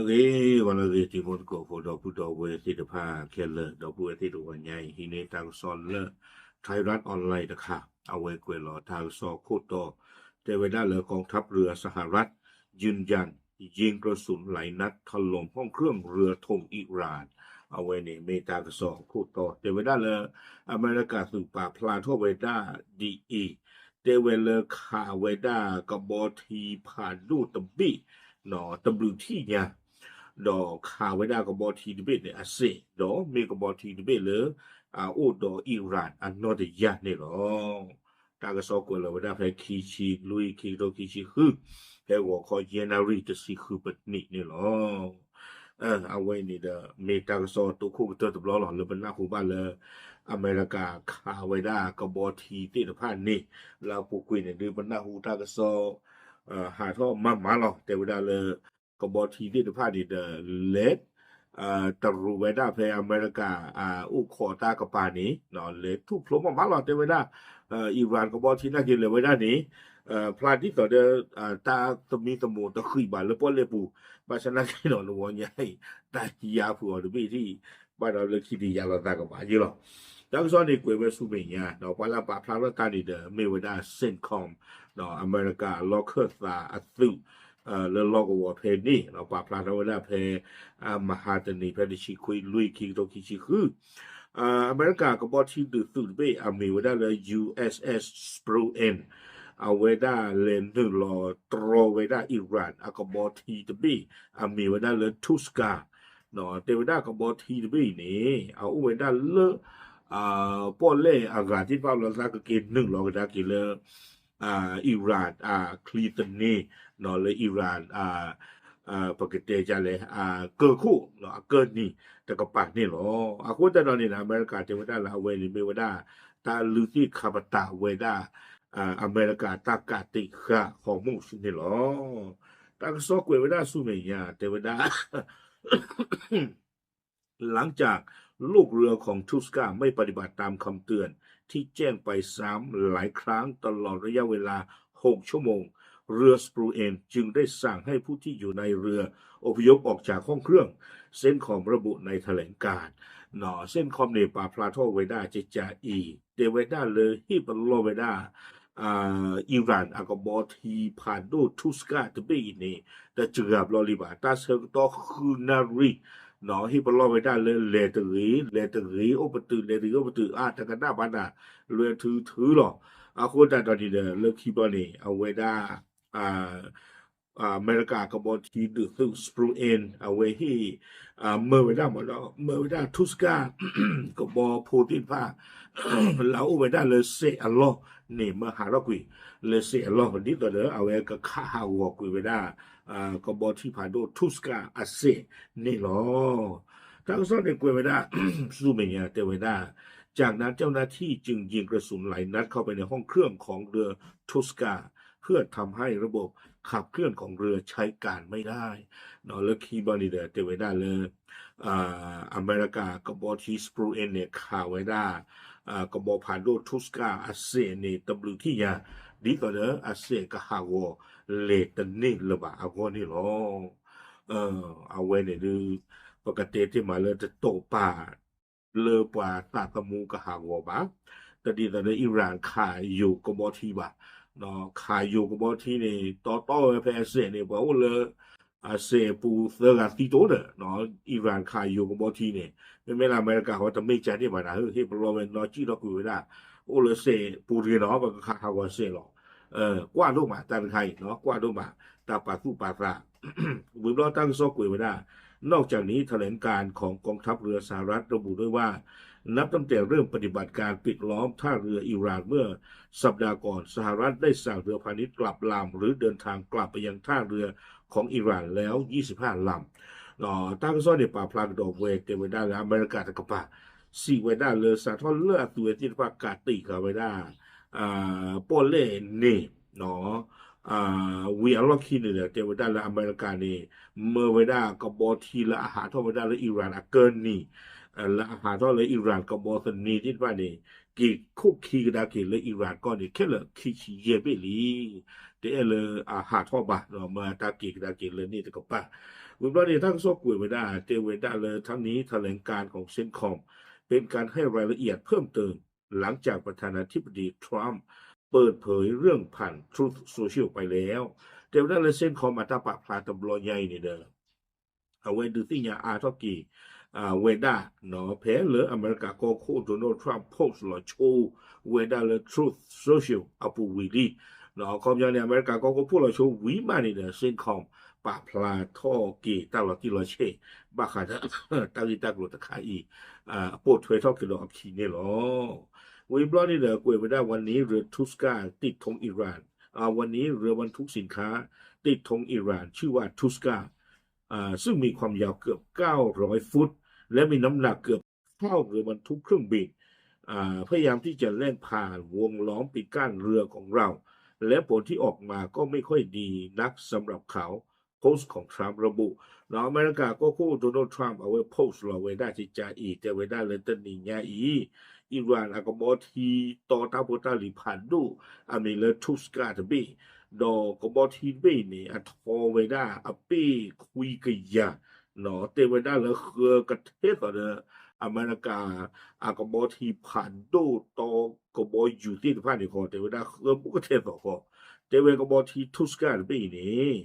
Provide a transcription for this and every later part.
ဂ့ၤ ဂီၤလၢအဂ့ၤ တံၤဖိသကိးဖိ ဒီပုၢ်ဒီဝဲၢ်သ့ၣ်တဖၣ်ခဲလၢာ် ဒီပုၢ်ဝဲၢ်သ့ၣ်တဖၣ်ညါအံၤ ဟံးန့ၢ်တၢ်ကစီၣ်လၢ Thairath Online တခါ, အဝဲကွဲးလီၤတၢ်ကစီၣ်ခိၣ်တီ တဲဝဲဒၣ်လၢ กองทัพเรือสหรัฐยืนยัน ยิงกระสุนหลายนัดถล่มห้องเครื่องเรือธงอิหร่าน အဝဲန့ၣ်မ့ၢ်တၢ်ကစီၣ်အခိၣ်တီ တဲဝဲဒၣ်လၢ အမဲရကၤသုးပာ်ဖျါထီၣ်ဝဲဒၣ်ဒ်အံၤ, တဲဝဲလၢခးဝဲဒၣ်ကဘီထံဖးဒိၣ်တဘ့ၣ် တဘျုးထံၣ်ညါ, ဒီးခးဝဲဒၣ်ကဘီထံတဘ့ၣ်န့ၣ်အစ့ၢ်, ဒီးမ့ၢ်ကဘီထံတဘ့ၣ်လၢ အအိၣ်ဒီးအံရၣ်အနီၢ်တယၢ်န့ၣ်လီၤ. တၢ်ကစီၣ်ကွဲးလီၤဝဲဒၣ်ဖဲခံဆံလွံၢ် ခံကထိခံဆံဃု ဖဲဂီၤခီယဲၢ်နၣ်ရံၣ်တဆံဃုပနံးန့ၣ်လီၤ. အဝဲန့ၣ်ဒီး မ့ၢ်တၢ်ကစီၣ်တိခိၣ်ကတၢၢ်တဘျီလီၤ လၢပနၢ်ဟူဘၣ်လၢ အမဲရကၤခးဝဲဒၣ်ကဘီထံသ့ၣ်တဖၣ်န့ၣ်, လၢအပူၤကွံာ်န့ၣ်ဒုး ပနၢ်ဟူတၢ်ကစီၣ် ဟးထီၣ်မးမးလီၤ တဲဝဲဒၣ်လၢ ကဘီထံသ့ၣ်တဖၣ်န့ၣ်ဒီး လဲၤ တရူးဝဲဒၣ်ဖဲအမဲရကၤ အိၣ်ခိးတၢ်ကပၤန့ၣ် လဲၤထူၣ်ဖျိမးမးလီၤ တဲဝဲဒၣ် အံရၣ်ကဘီထံနာ်က့ၤလဲၤဝဲဒၣ်န့ၣ် ဖျါဒ်သိးဒီး တၢ်သမံသမိးတဃံးဘၣ်လၢပီၣ်လဲၣ်ပူၤ, ဘၣ်ဆၣ်နာ်က့ၤဒီး နဝီညါအံၤ တၢ်ယါဖုးအီၤတဘ့ၣ်ထံၣ် ဘၣ်ဒီးလၢခံတယါလီၤသးကဘၣ်ယ့ၢ်လီၤ. တၢ်ကစီၣ်န့ၣ်ကွဲးဝဲဆူမဲာ်ညါ ဒီးပှၤလၢပာ်ဖျါထီၣ်တၢ်န့ၣ်ဒီး မ့ၢ်ဝဲဒၣ် CENTCOM အမဲရကၤလီၢ်ခၢၣ်သးအသုး လၢလီၢ်ကဝီၤဖဲန့ၣ် ဒီးပာ်ဖျါထီၣ်ဝဲဒၣ်ဖဲ မဟါတနံၤ ဖဲတဆံခွံလွံၢ် ခံကထိခံဆံဃု အမဲရကၤကဘီထံဒုးသုးတဘ့ၣ် အမ့ၢ်ဝဲဒၣ်လၢ USS Spruance အဝဲဒၣ်လဲၤနုာ်လီၤတြီဝဲဒၣ်အံရၣ်အကဘီထံတဘ့ၣ် အမ့ၢ်ဝဲဒၣ်လၢ Tunguska တဲဝဲဒၣ်ကဘီထံတဘ့ၣ်အံၤန့ၣ် အအိၣ်ဝဲဒၣ်လၢ ပီၣ်လဲၣ်အဂၤသ့ၣ်တဖၣ်လီၤ သးကက့ၤနုာ်လီၤကဒါက့ၤလၢ အံရၣ်အချံသန့ လၢအံရၣ် ပကတဲဒ်လဲၣ် ကၢၢ်ခိၣ်အကၢၢ်နံၤတကပၤန့ၣ်လီၤ. အဃိသတးဒီးန့ၣ်ဒီး အမဲရကၤတဲဝဲဒၣ်လၢအဝဲန့ၣ်မ့ၢ်ဝဲဒၣ် တၢ်လုၢ်သ့ၣ်ခါပတာ်ဝဲဒၣ် အမဲရကၤတၢ်ကးတံာ်ဃာ် Hormuz န့ၣ်လီၤ. တၢ်ကစီၣ်ကွဲးဝဲဒၣ်ဆူမဲာ်ညါ တဲဝဲဒၣ် หลังจากลูกเรือของ Tunguska ไม่ปฏิบัติตามคำเตือนที่แจ้งไปซ้ำหลายครั้งตลอดระยะเวลา หก ชั่วโมง เรือ Spruance จึงได้สั่งให้ผู้ที่อยู่ในเรืออพยพออกจากห้องเครื่อง CENTCOM ระบุในแถลงการณ์ CENTCOM န့ၣ် ပာ်ဖျါထီၣ်ဝဲဒၣ်ကကးအံၤ တဲဝဲဒၣ်လၢဟ့ၣ်ပလီၢ်ဝဲဒၣ် အံရၣ်အကဘီထံဖးဒိၣ် Tunguska တဘ့ၣ်အံၤန့ၣ် တစှၤဘျီလံဘၣ် တၢ်ဆၢကတီၢ်ဃုနၣ်ရံၣ် ဟ့ၣ်ပလီၢ်ဝဲဒၣ်လၢလဲၤတဂ့ၤ လဲၤတဂ့ၤအိၣ်ပတုာ် လဲၤတဂ့ၤအိၣ်ပတုာ် အါတကနၣ်ဘၣ်နၤ လွဲၤထုထုလီၤ. အဃိသတးဒီးန့ၣ်ဒီး လၢခံဘျီန့ၣ် အဝဲဒၣ် အမဲရကၤကဘီထံဒုးသုး Spruance အဝဲဟ့ၣ် မၢဝဲဒၣ်မးဒီး မၢဝဲဒၣ် Tunguska ကဘီဖိသ့ၣ်တဖၣ် လၢအအိၣ်ဝဲဒၣ်လၢစဲးအလီၢ်န့ၣ် မၢဟးထီၣ်ကွံာ်လၢစဲးအလီၢ် ဒ်သိးဒီး အဝဲကခးဟးဂီၤကွံာ်ဝဲဒၣ် ကဘီထံဖးဒိၣ် Tunguska အစဲးန့ၣ်လီၤ. တၢ်ကစီၣ်န့ၣ်ကွဲးဝဲဒၣ် ဆူမဲာ်ညါတဲဝဲဒၣ် จากนั้นเจ้าหน้าที่จึงยิงกระสุนหลายนัดเข้าไปในห้องเครื่องของเรือ Tunguska เพื่อทำให้ระบบขับเคลื่อนของเรือใช้การไม่ได้ လၢခံဘျီန့ၣ်ဒီး တဲဝဲဒၣ်လၢ အမဲရကၤကဘီထံ Spruance န့ၣ် ခးဝဲဒၣ် ကဘီဖးဒိၣ် Tunguska အစဲးန့ၣ် တဘျုးထံၣ်ညါ ဒ်သိးဒီးအစဲးကဟးဂီၤလဲၤတန့ၢ်လၢၤဘၣ်အဂီၢ်န့ၣ်လီၤ. အဝဲန့ၣ်ဒုး ပကတဲတ့ၢ်မးလၢတတိာ်ပာ် လၢပှၤသးသမူကဟးဂီၤဘၣ်. တဒ်သိးလၢအံရၣ်ခးယိၤကဘီထံဘၣ်. ခးယိၤကဘီထံန့ၣ် တီတီဝဲဖဲအစဲးန့ၣ် ပှၤအိၣ်လၢ အစဲးပူၤသၢဂၤသံတိၢ်ဒီး အံရၣ်ခးယိၤကဘီထံန့ၣ် မ့မ့ၢ်လၢအမဲရကၤဃီတမ့ၢ်ကန့ၣ်ဘၣ်နၤ ဟ့ၣ်ပလီၢ်ဝဲနီၢ်ကံၣ်ထီၣ်ကွံာ်ဝဲဒၣ် အိၣ်လၢစဲးပူၤတဂ့ၤနီၤ ပကခးဟးဂီၤစဲးလီၤ. ကွၢ်ဒိၣ်မးတၢ်တခါအံၤ ကွၢ်ဒိၣ်မး တၢ်ပာ်သူၣ်ပာ်သး ဝံၤဘျီတၢ်ကစီၣ်ကွဲးဝဲဒၣ် นอกจากนี้แถลงการณ์ของกองทัพเรือสหรัฐระบุด้วยว่า นับตั้งแต่เริ่มปฏิบัติการปิดล้อมท่าเรืออิหร่านเมื่อสัปดาห์ก่อน สหรัฐได้สั่งเรือพาณิชย์กลับลำ หรือเดินทางกลับไปยังท่าเรือของอิหร่านแล้ว ยี่สิบห้า ลำ တၢ်ကစီၣ်န့ၣ် ပာ်ဖျါကဒီးဝဲ တဲဝဲဒၣ်လၢအမဲရကၤတကပၤ စံးဝဲဒၣ်လၢ စးထီၣ်လၢအသုးဝဲသ့ၣ်တဖၣ်ကးတံာ်ဃာ်ဝဲဒၣ် ပီၣ်လဲၣ်န့ၣ် ဝံၤအလီၢ်ခံန့ၣ်ဒီး တဲဝဲဒၣ်လၢအမဲရကၤန့ၣ် မၢဝဲဒၣ်ကဘီထံလၢအဟးထီၣ်ဝဲဒၣ်လၢအံရၣ်အကၢၢ်နံၤ လၢအဟးထီၣ်လၢအံရၣ်ကဘီသန့သ့ၣ်တဖၣ်န့ၣ် က့ၤခိၣ်ခံကဒါက့ၤလၢ Iran ကီၢ်န့ၣ် ခဲလၢာ်ခံဆံယဲၢ်ဘ့ၣ်လံ. တအဲၣ်လၢအဟးထီၣ်ဘၣ် မ့ၢ်အတၢ်က့ၤကဒါက့ၤလၢန့ၣ်တကပၤ. ဝံၤဘျီန့ၣ် တၢ်ကစီၣ်ကွဲးဝဲဒၣ် တဲဝဲဒၣ်လၢ ทั้งนี้แถลงการณ์ของ CENTCOM เป็นการให้รายละเอียดเพิ่มเติม หลังจากประธานาธิบดีทรัมป์เปิดเผยเรื่องผ่าน Truth Social ไปแล้ว တဲဝဲဒၣ်လၢ CENTCOM အတၢ်ပာ်ဖျါတဘျီညါအံၤန့ၣ်ဒီး အဝဲဒုးသ့ၣ်ညါအါထီၣ်က့ၤ ဝဲဒၣ် ဖဲလၢအမဲရကၤကီၢ်ခိၣ် Donald Trump post လီၤဆိ ဝဲဒၣ်လၢ Truth Social အပူၤဝံၤလံ. အခီပညီန့ၣ် အမဲရကၤကီၢ်ခိၣ် post လီၤဆိဝံၤမးန့ၣ်ဒီး CENTCOM ပာ်ဖျါထီၣ်က့ၤတၢ်လီၤတံၢ်လီၤဆဲး ဘၣ်ဃးဒီး တၢ်ဂ့ၢ်တၢ်ကျိၤတခါအံၤ ပိာ်ထွဲထီၣ်က့ၤဒီးအခံန့ၣ်လီၤ. ဝံၤဘျီန့ၣ်ဒီး ကွဲးဝဲဒၣ် วันนี้เรือ Tuscaloosa ติดธงอิหร่าน วันนี้เรือบรรทุกสินค้าติดธงอิหร่านชื่อว่า Tuscaloosa อ่าซึ่งมีความยาวเกือบเก้าร้อยฟุต และมีน้ำหนักเกือบเท่าเรือบรรทุกเครื่องบิน อ่าพยายามที่จะแล่นผ่านวงล้อมปิดกั้นเรือของเรา และผลที่ออกมาก็ไม่ค่อยดีนักสำหรับเขา post ของ Trump ระบุ เนาะ အမဲရကၤကီၢ်ခိၣ် Donald Trump အဝဲ post လီၤဝဲဒၣ်ကကါအံၤ တဲဝဲဒၣ်လၢတနံၤညါအံၤ Iran အကဘီထံတီတၢ်ဖိတၢ်လံၤဖးဒိၣ် အမံၤလၢ Tuscaloosa တဘ့ၣ် ဒီးကဘီထံတဘ့ၣ်အံၤန့ၣ် အထီဝဲဒၣ်အပ့ၢ်ခွံကယၤ တဲဝဲဒၣ်လၢဃၢကထဲသိးဒီး အမဲရကၤ အကဘီထံဖးဒိၣ်တီကဘီယူၤသ့ၣ်တဖၣ်န့ၣ်ဃီ တဲဝဲဒၣ်ဃၢဘူးကထဲသိးဃီ တဲဝဲကဘီထံ Tuscaloosa တဘ့ၣ်အံၤန့ၣ်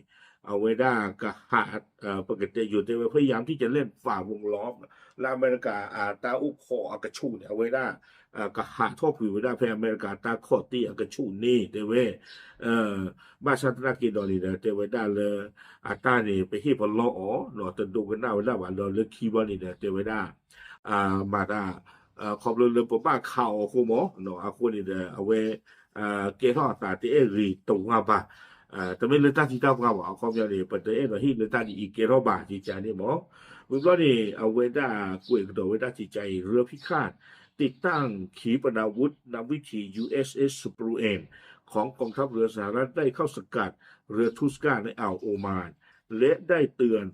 အဝဲဒၣ်ကဟး ပကတဲယိၤတဲဝဲ พยายามที่จะแล่นฝ่าวงล้อม လၢအမဲရကၤအတၢ်အိၣ်ခိးအကဆူးန့ၣ် အဝဲဒၣ် ကဟးထီၣ်ကွံာ်ဝဲဒၣ်ဖဲအမဲရကၤတၢ်ခီၣ်သ့ၣ်အကဆူးန့ၣ် တဲဝဲ ဘၣ်ဆၣ်သနာ်က့ဒီးန့ၣ်ဒီး တဲဝဲဒၣ်လၢ အတၢ်န့ၣ် ပဟ့ၣ်ပလီအီၤ တဒိကနၣ်ဝဲဒၣ်ဘၣ်ဒီးလၢခံဘျီန့ၣ်ဒီး တဲဝဲဒၣ် မၤတၢ် ခီဖျိလၢပဘၣ်ခးအီၤအဃိမး အဃိန့ၣ်ဒီး အဝဲ ကဲထီၣ်အသးတအဲၣ်ဂ့ၤတဝါဘၣ် တမ့ၢ်လၢတၢ်သံတၢ်ပှၢ်ဘၣ် အခီပညီန့ၣ် ပတအဲၣ်ဒိးဟ့ၣ်လၢတၢ်ဒ်အံၤကဲထီၣ်ဘၣ် ကကါန့ၣ်မး ဝံၤဘျီန့ၣ် အဝဲဒၣ်ကွဲးကဒီးဝဲဒၣ်ကကါအံၤ เรือพิฆาตติดตั้งขีปนาวุธนำวิถี USS Spruance ของกองทัพเรือสหรัฐ ได้เข้าสกัดเรือ Tuscaloosa ในอ่าวโอมาน และได้เตือน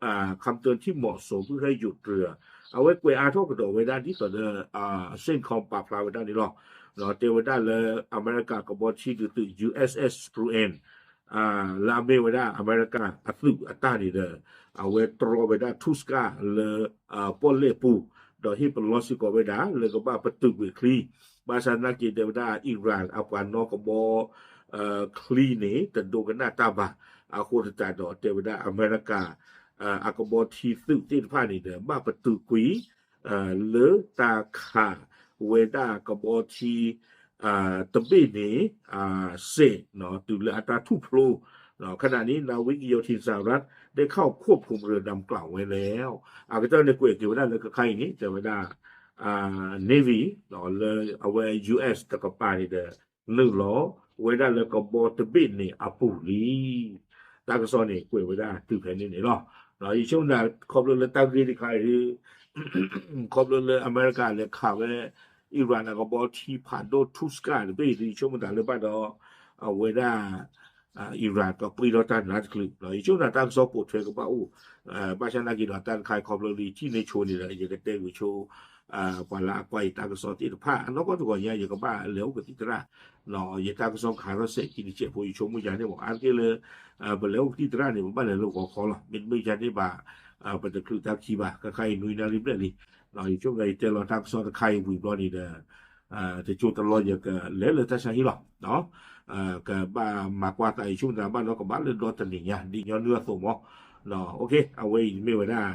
อ่า คำเตือนที่เหมาะสมเพื่อให้หยุดเรือ အဝဲကွဲးအါထီၣ်ကဒီးဝဲဒၣ်ဒ်သိးဒီး CENTCOM ပာ်ဖျါဝဲဒၣ်န့ၣ်လီၤ. တဲဝဲဒၣ်လၢအမဲရကၤကဘီထံဒုးသုး USS Spruance လၢအမ့ၢ်ဝဲဒၣ်အမဲရကၤအသုးအတၢ်န့ၣ်ဒီး အဝဲတြီဝဲဒၣ် Tuscaloosa လၢ ပီၣ်လဲၣ်ပူၤ ဒီးဟ့ၣ်ပလီစ့ၢ်ကီးဝဲဒၣ်လၢကဘၣ်ပတုာ်ကွံာ်ချံ ဘၣ်ဆၣ်သနာ်က့တဲဝဲဒၣ် Iran အပှၤနီၢ်ကဘီ ချံန့ၣ် တဒိကနၣ်တၢ်ဘၣ် အဃိသတးဒီးတဲဝဲဒၣ်အမဲရကၤ အကဘီထံသုးသ့ၣ်တဖၣ်န့ၣ်ဒီး ဘၣ်ပတုာ်ကွံာ် လၢတၢ်ခးဝဲဒၣ်ကဘီထံ တဘ့ၣ်န့ၣ် စဲး တုၤလၢအတၢ်ထူၣ်ဖျိ ขณะนี้นาวิกโยธินสหรัฐได้เข้าควบคุมเรือดังกล่าวไว้แล้ว အကတၢၢ်န့ၣ်ကွဲးက့ၤဝဲဒၣ်လၢခဲခါအံၤန့ၣ် တဲဝဲဒၣ် Navy လၢအဝဲ US တကပၤန့ၣ်ဒီး နုာ်လီၤဝဲဒၣ်လၢကဘီတဘ့ၣ်န့ၣ်အပူၤလံ တၢ်ကစီၣ်န့ၣ်ကွဲးဝဲဒၣ်တုၤဖဲန့ၣ်န့ၣ်လီၤ. ယဆိကမိၣ်သးခီဖျိလၢတၢ်ဂ့ၢ်တခါအံၤ ခီဖျိလၢအမဲရကၤလဲၤခးဝဲ Iran အကဘီထံဖးဒိၣ် Tuscaloosa တဘ့ၣ်အံၤ ယဆိကမိၣ်သးလၢဘၣ်ဒီး အဝဲဒၣ် Iran ကပှ့ၤထီၣ်တၢ်နါတချုး ယဆိကမိၣ်သးတၢ်ကစီၣ်ပိာ်ထွဲကဘၣ်အိၣ် ဘၣ်ဆၣ်သနာ်က့ဒီးတၢ်တခါအံၤခီဖျိလၢယထံၣ်န့ၢ်ဆိန့ၣ်ဒီး ယကတဲဂ့ၤဆိ ပှၤလၢအကွၢ်ယတၢ်ကစီၣ်သ့ၣ်တဖၣ် အနီၢ်ကီၢ်တဂီၤညါ ယကဘၣ်လဲၤအိၣ်ကသံၣ်သရၣ် ယတၢ်ကစီၣ်ကဟးထီၣ်စဲးခံတစဲးဖိ ယဆိကမိၣ်ယၤန့ၣ်မး အါတက့ၢ်လၢ ပလဲၤအိၣ်ကသံၣ်သရၣ်န့ၣ် ပဘၣ်လဲၤလၢဂီၤခီလီၤ မ့တမ့ၢ်ယၤန့ၣ်ဘၣ် ပတချုးတၢ်ခံဘၣ် ခဲခါအံၤနွံနၣ်ရံၣ်ဘျဲၣ်လံ ယဆိကမိၣ်ယတဲလီၤတၢ်ကစီၣ်တခါအံၤဝံၤဘျီန့ၣ်ဒီး တစိၢ်တလီၢ်ယကလဲၤလၢတၢ်ဆါဟံၣ်လီၤ ကဘၣ်မၤကွၢ်သး ယဆိကမိၣ်သးဘၣ်ဒီးကဘၣ်လၢဒီတနံၤညါ ဒ်ညီနုၢ်အသိးမး အဝဲအံၤမ့ၢ်ဝဲဒၣ်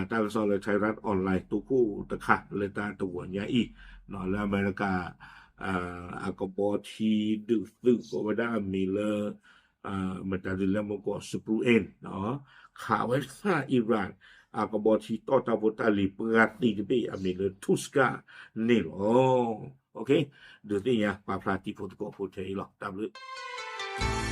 တၢ်ကစီၣ်လၢ Thairath Online တိခိၣ်တခါလၢတၢ်တဂီၤညါအံၤ လၢအမဲရကၤ အကဘီထံဒုးသုးကီးဝဲဒၣ်အမံၤလၢ မတၤဒ်လဲၣ်မ့ၢ်ကီး Spruance ခးဝဲဒၣ် Iran အကဘီထံတီၢ်တၢ်ဖိတၢ်လံၤပှၤသံတဘ့ၣ်အမံၤလၢ Tuscaloosa န့ၣ်လီၤ. ဒုးသ့ၣ်ညါပာ်ဖျါတံၤဖိသကိးဖိထဲအံၤလီၤ တၢ်ဘျုး